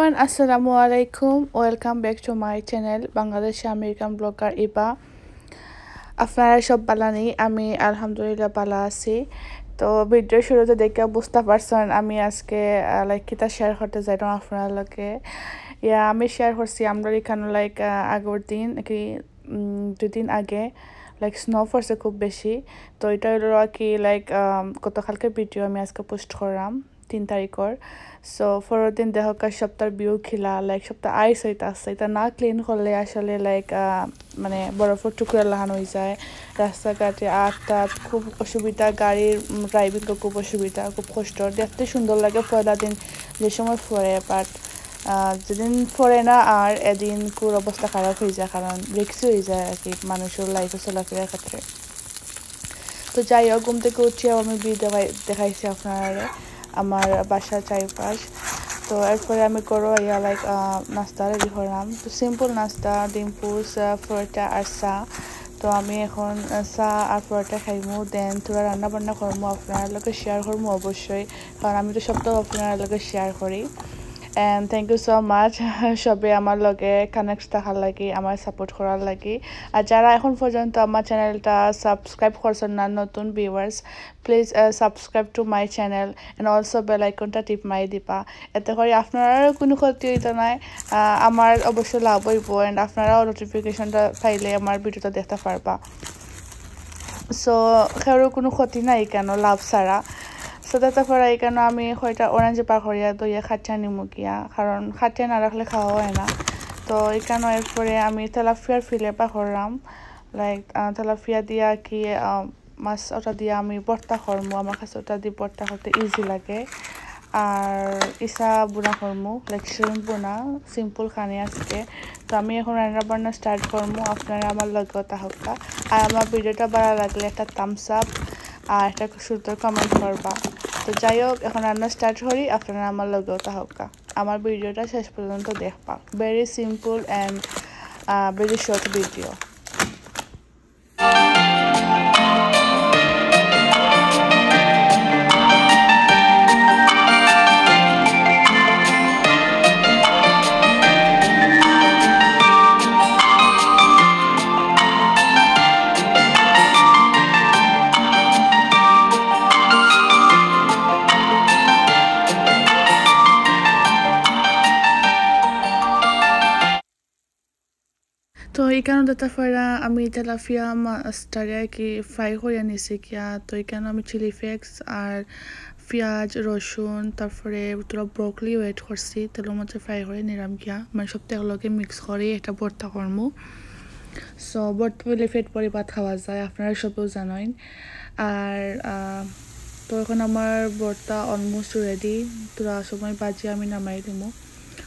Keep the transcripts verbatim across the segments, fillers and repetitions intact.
আসসালামু আলাইকুম, welcome back to my channel, Bangladeshi American blogger ইবা। আপনারা সব বালা নি? আমি আলহামদুলিল্লাহ বালা আছি। তো ভিডিও শুরুতে দেখে বুঝতে পারছেন আমি আজকে, আহ, লাইক কিতা শেয়ার করতে যাইলাম আপনার লগে। ইয়া, আমি শেয়ার করছি আমরা এখানে লাইক, আহ, আগের দিন কি, উম, দুই দিন আগে লাইক স্নো পড়ছে খুব বেশি। তো এটা হলো আর কি লাইক, আম, গতকালকে ভিডিও আমি আজকে পোস্ট করলাম তিন তারিখর। সো পরের দিন দেখা যায় সবটার ভিউ খিলা, লাইক সবটা আইস হইতে আসছে। এটা না ক্লিন করলে আসলে লাইক, আহ, মানে বরফের টুকরা লাহান হয়ে যায়। রাস্তাঘাটে আট টাট খুব অসুবিধা, গাড়ির ড্রাইভিং খুব অসুবিধা, খুব কষ্ট। দেখতে সুন্দর লাগে পয়লা দিন যে সময় পড়ে, বাট যেদিন পড়ে না আর এদিন খুব অবস্থা খারাপ হয়ে যায়, কারণ রিক্সি হয়ে যায় আর কি মানুষের লাইফে চলাফেরার ক্ষেত্রে। তো যাই হোক, ঘুম থেকে উঠিয়াও আমি ভিউ দেখাই দেখাইছি আপনারা আমার বাসার চারিপাশ। তো এরপরে আমি করো ইয়া লাইক নাস্তা রেডি করলাম। তো সিম্পল নাস্তা, ডিম পোচ, আহ, পরোটা আর চা। তো আমি এখন, আহ, চা আর পরোটা খাইমু, দেন থোড়া রান্না বান্না করমু আপনার লগে শেয়ার করমু অবশ্যই, কারণ আমি তো সব তো আপনার লগে শেয়ার করি। And thank you so much সবে আমার লগে কানেক্ট থাকার লাগি, আমার সাপোর্ট করার লাগি। আর যারা এখন পর্যন্ত আমার চ্যানেলটা সাবস্ক্রাইব করছেন না, নতুন viewers, please subscribe to my channel and also bell আইকনটা টিপ মারি দিবা। এতে করে আপনারারও কোনো ক্ষতি হইতো নাই, আহ, আমার অবশ্য লাভ হইব, অ্যান্ড আপনারাও নোটিফিকেশনটা পাইলে আমার ভিডিওটা দেখতে পারবা। সো কেউর কোনো ক্ষতি নাই কেন লাভ ছাড়া। সো তাতে পরে এখানে আমি কয়টা অরেঞ্জ পাকড়িয়া দইয়া খাচ্চা নিমুকিয়া, কারণ খাচ্চা না রাখলে খাওয়া হয় না। তো এখানে এরপরে আমি তেলাপিয়ার ফিলে পাকড়লাম, লাইক তেলাপিয়া দিয়া কি, আহ, মাছ ওটা দিয়ে আমি ভর্তা করমু। আমার কাছে ওটা দিয়ে ভর্তা করতে ইজি লাগে। আর ইসা বুনা করমু, লাইক শ্রিম্প বুনা, সিম্পল খানি আজকে। তো আমি এখন রান্না বান্না স্টার্ট করমু, আপনারা আমার লগে থাকউক্কা। আর আমার ভিডিওটা ভালো লাগলে একটা থামস আপ আর একটা সুন্দর কমেন্ট করবা। তো যাই হোক, এখন রান্না স্টার্ট করি, আপনারা আমার লগে থাকউক্কা। আমার ভিডিওটা শেষ পর্যন্ত দেখবা। Very simple and very short video. তো এখানে দেখতে পারা আমি তেলাপিয়া মাছটারে আর কি ফ্রাই করিয়া নিছি কিয়া। তো এখানে আমি চিলি ফ্লেক্স আর পিঁয়াজ, রসুন, তারপরে থোড়া ব্রোকলিও অ্যাড করছি, তেলের মধ্যে ফ্রাই করে নিলাম কিয়া, মানে সবটা একলগে মিক্স করে একটা ভর্তা করমু। সো ভর্তা হইলে পেট ভরি ভাত খাওয়া যায়, আপনারা সবেও জানেন। আর, আহ, তো এখন আমার ভর্তা অলমোস্ট রেডি, থোড়া সময় বাজিয়া আমি নামাই দিমু।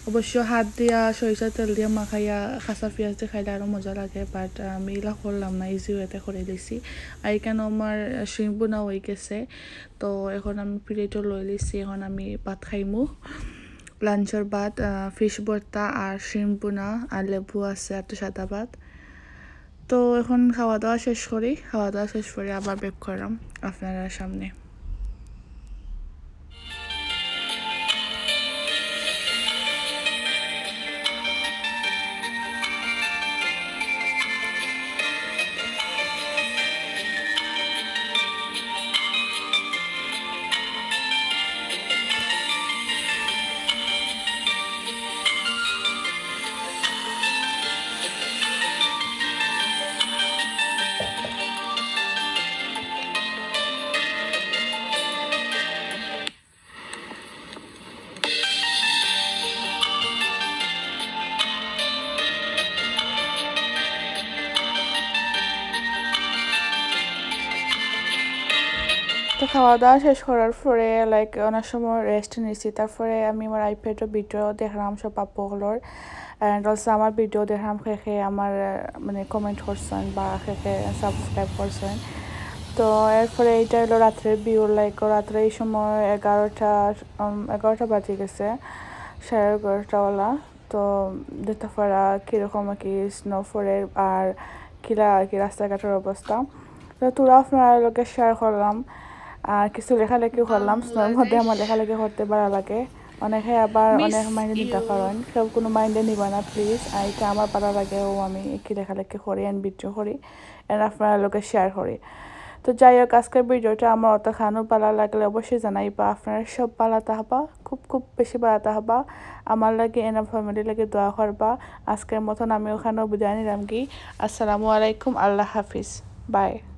অবশ্য হাত দিয়া সরিষার তেল দিয়া মাখাইয়া কাঁচা পিঁয়াজ দিয়া খাইলে আরও মজা লাগে, বাট আমি ইলা করলাম না, ইজি ওয়েতে করে দিছি। আর এখানে আমার শ্রিম্প বুনা হয়ে গেছে, তো এখন আমি প্লেটও লই লিছি, এখন আমি ভাত খাইমু। লাঞ্চর ভাত, আহ, ফিশ ভর্তা আর শ্রিম্প বুনা আর লেবু আছে আর তো সাদা ভাত। তো এখন খাওয়া দাওয়া শেষ করি, খাওয়া দাওয়া শেষ করে আবার ব্যাক করলাম আপনারা সামনে। তো খাওয়া দাওয়া শেষ করার পরে, লাইক, অনেক সময় রেস্ট নিছি। তারপরে আমি আমার আইপ্যাডও ভিডিও দেখলাম সব আপু অকলর, অ্যান্ড অলসো আমার ভিডিও দেখলাম কে কে আমার, আহ, মানে, কমেন্ট করছেন বা কে কে সাবস্ক্রাইব করছেন। তো এরপরে এইটা হলো রাত্রের ভিউ, লাইক, রাত্রে এই সময় এগারোটা, উম, এগারোটা বাজে গেছে, সাড়ে এগারোটা ওলা। তো দেখতে পারা কীরকম আর কি স্নো পড়ের আর কিলা আর কি রাস্তাঘাটের অবস্থা। তো থোড়া আপনারা লগে শেয়ার করলাম আর কিছু লেখালেখি করলাম। স্নোর মধ্যে আমার লেখালেখি করতে ভালো লাগে। অনেকে আবার অনেক মাইন্ডে নিতা পারইন, কেউ কোনো মাইন্ডে নিবা না প্লিজ। আর এটা আমার ভালা লাগে, ও আমি একই লেখালেখি করি and ভিডিও করি and আপনারার লগে শেয়ার করি। তো যাই হোক, আজকের ভিডিওটা আমার অতখানো ভালা লাগলে অবশ্যই জানাইবা। আপনারা সব ভালা থাকবা, খুব খুব বেশি ভালা থাকবা। আমার লাগি and ফ্যামিলি লাগি দোয়া করবা। আজকের মতন আমি অখানো বিদায় নিলাম কি। আসসালামু আলাইকুম, আল্লাহ হাফিজ, বাই।